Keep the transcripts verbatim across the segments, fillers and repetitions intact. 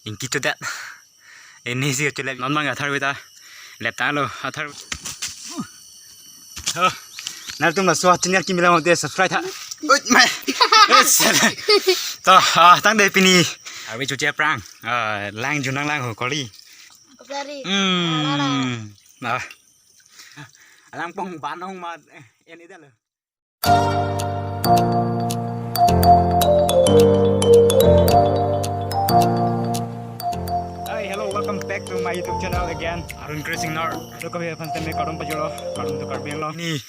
Ingki chodet. Ini si chulep non mang atharve ta. Lep tanglo athar. Oh. Nangtum laso channel kimi lang mate subscribe tha. Oi, mai. Yes. To, ah, tangte pini. Arve choche aphrang. Ah, lang junang lang ho kali. Kali. Hmm. Nah. Alang pong banong mat, eh, ini dah lo. Hi, hello, welcome back to my YouTube channel again. Arun Crazy Nor. Welcome here, first time kardom pajolo, kardom to Karbi Anglong. Ni,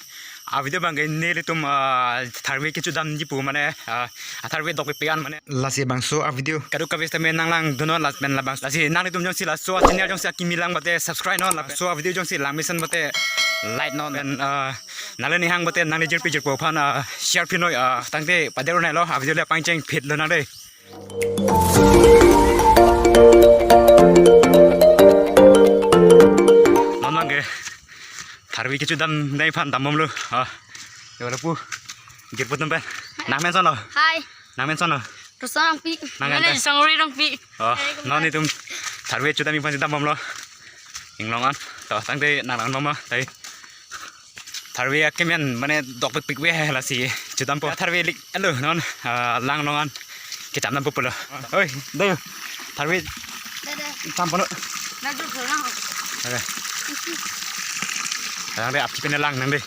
a video abang ke nelitum, ah, tharve kechudamji pu mane, ah, atharve dokpik an mane. Lasi bangso a video kadokave sitame nanglangdunnon lapen labang. Lasi nanglitum jongsi laso channel jongsi akimi lang mate subscribe non lapen. So a video jongsi lang mesen mate like non lapen, ah, nangli ning hang mate nangli jirpi jirpo aphan, ah, share pinoi, ah, tangte pader-o nai lo, a video le pangcheng phit lonang dei. Non mang ke tharve kechudam dei aphan dambomlo. Ah, yo lapu. Jirpo atum pen. Nang men son lo? Hi. Nang men son lo? Rosa Rongpi. Nang men ante? Sangri Rongpi. Oh, non itum tharve chudamji aphan dambomlo. Inglong an. To tangte nanglang mama tai. Tharve akemen mane dokpikpik ave lasi chudampo. Tharve lik alo non, ah, lang long an. Kecham dampo pulo. Oi, dei. Tharve. Dei, dei. Cham pulo. Nang jok na. Oke. Nang dei aphi pen lang nang dei.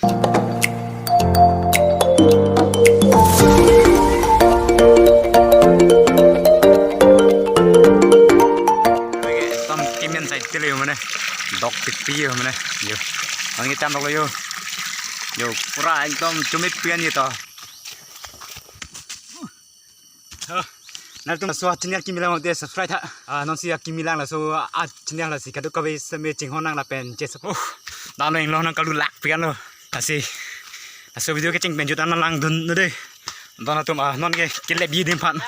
Ekdom kemen sai tele mane. Dokpikpik mane. Yo. Ang itam dok lo yo. Yo, pura ekdom chumit pian ito. Oh, nangtum laso channel kimi lang mate subscribe tha. Ah, non si akimi lang laso a channel lasi kadokave sitame chinghon nang lapen chesa. Oh, dalo inglong nang kalu lak pian lo. Lasi laso video kecheng pen jutang nanglangdunnon dei. Don atum, ah, non ke kelepji adim aphan.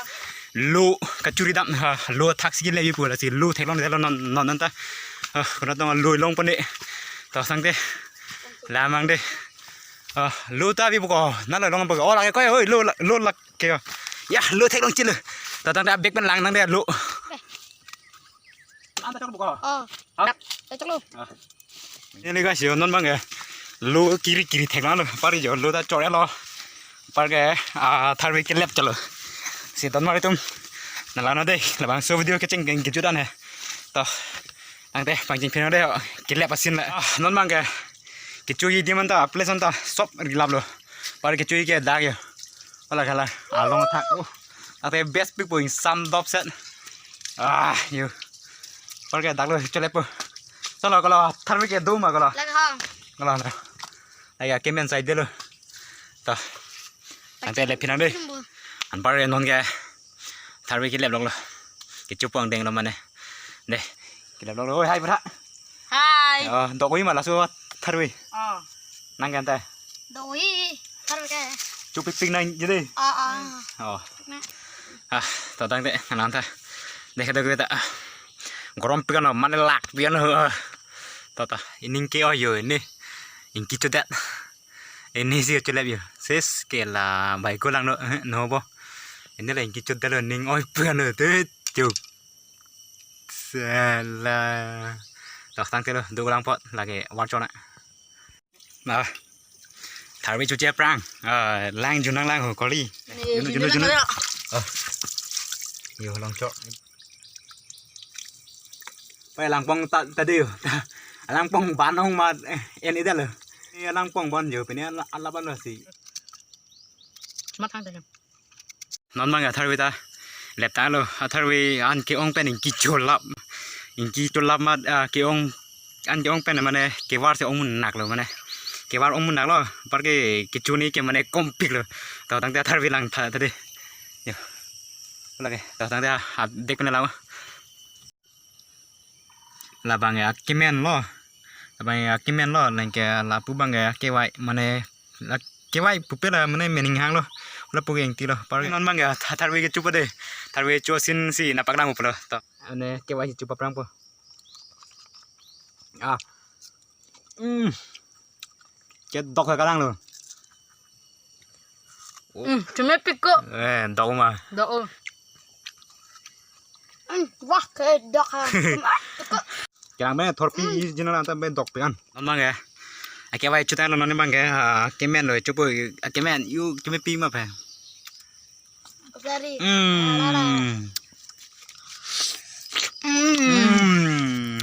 Lo kachuri dam, ha, lo thaksi kelepji pu lasi lo theklong theklong non non non ta. Ah, konat tong lo longpo ne. To tangte. Lamang dei. Ah, lo ta bi buko. Nalo long buko. Oh, lake koi, oi, lo, lo lake. Ya, lo theklong chilo. To tangte abek pen lang nang dei lo. Anta chok buko. Oh. Ah. Dak, eh, chok lo. Ah. Ini guys, yo non bang ya. Lo kiri kiri theklong lo. Pari jo lo ta chor lo. Par ke, ah, tharve kelep chalo. Si don mar itum. Nanglang non dei, labangso video kecheng keng kejutan he. To. Tangte pangcheng phin non dei, kelep asin le. Ah, non bang ke. Kechoji adim anta, place anta, sop rilap lo. Par kechoji ke dak yo. Ola kala, along thak. Oh. Ate best pipo ingsam dop set. Ah, yo. Par ke dak lo, chole po. Solo kolo, tharve kedo ma kolo. Lak ha. Kolo, kolo. Lake kemen sai dei lo. To. Tangte lep phin nang dei. Anpar non ke. Tharve kelep lok lo. Kecho pon deng lo mane. Dei. Kelep lok lo. Oi, hai, bra. Hai. Oh, dok-oi ma laso tharve. Oh. Nang ke anta. Dok-oi. Tharve ke. Chupikpik nang jadi. Oh, oh. Oh. Na. Ah, to tangte nang ta. Dei kadokave ta. Gorom pian lo, mane lak pian lo. To ta. Ining ke-oi yo ini. Ingki chodet. Ini si chulep yo. Sis ke la bai ko lang no, eh, no bo. Ini la ingki chodet lo ning oi pian lo te chuk. Sala. Dok tangte lo, do lang pot lake war chona. Nah. Tharve choche aphrang. Ah, lang junang lang ho kali. Ni, junang, junang, junang, junang. Oh. Yo long chok. Pai lang pong ta, ta dei yo. Lang pong ban hong mat, eh, en ida lo. Ni lang pong ban yo, pini ala, ala ban lo si. Mat hang ta. Non bang atharve ta. Lep tanglo, atharve an ke-ong pen ingki cholap. Ingki cholap mat, ah, ke-ong, an ke-ong pen mane kevar si ong munak lo mane. Kevar ong munak lo, par ke kecho ni ke mane kompik lo. To tangte atharve lang tha, tha dei. Yo. Lake, to tangte, ah, dek pen lang. Labang ya kemen lo. Labang ya kemen lo, nang ke lapu bang ya kevai mane la kevai pupe la mane mening hang lo. Lapu ke ingti lo. Par non bang ya tha-, tharve kecho pa dei. Tharve cho sin si na paklang pulo. To. Ane kevai kecho pa prang po. Ah. Hmm. Kedok ka lang lo. Hmm, chumepik ko. Eh, dok ma. Dok o. Wah, kedok ha. Kelang pen thorpi isi jinan anta pen dokpik an. Non abang ke. Akevai chutanglo non abang ke. Ah, kemen lo chupo. Ah, kemen yu kemepi ma pen. Sorry. Hmm. Hmm. Hmm.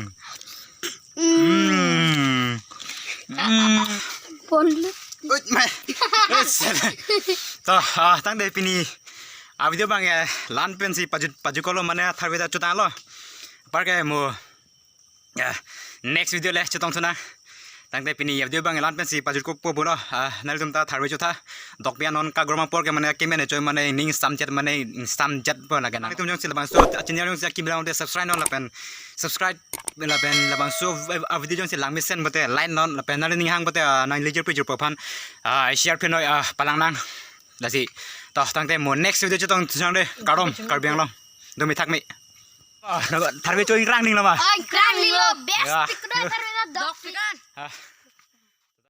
Hmm. Hmm. Pon lo. Uy, mai. Yes. To, ah, tangte pini a video abang ke la-an pensi pajut pajut kolo mane tharve ta chutanglo. Apar ke mo, ya, next video le chetong thunang. Tangte pini a video abang la-an pensi pajut ko po pulo. Ah, nanglitum ta tharve chotha. Dokpik an non kagrom apor ke mane kemen choi mane ning samjet mane samjet po lake nang. Nanglitum jongsi labangso channel jongsi akimi lang te subscribe non lapen subscribe lapen labangso a video jongsi langmesen pote like non lapen nangli ning hang pote, ah, nang lijir pijir po aphan, ah, share phin noi, ah, palang nang. Lasi. To tangte mo next video chetong thunang de. Kardom, Karbi Anglong. Dumi thakmi. Ah, tharve choi ingrang ning lo ma. Ai, krang ni lo, best. Ya. Tik kuda tharve na dokpik an. Ah.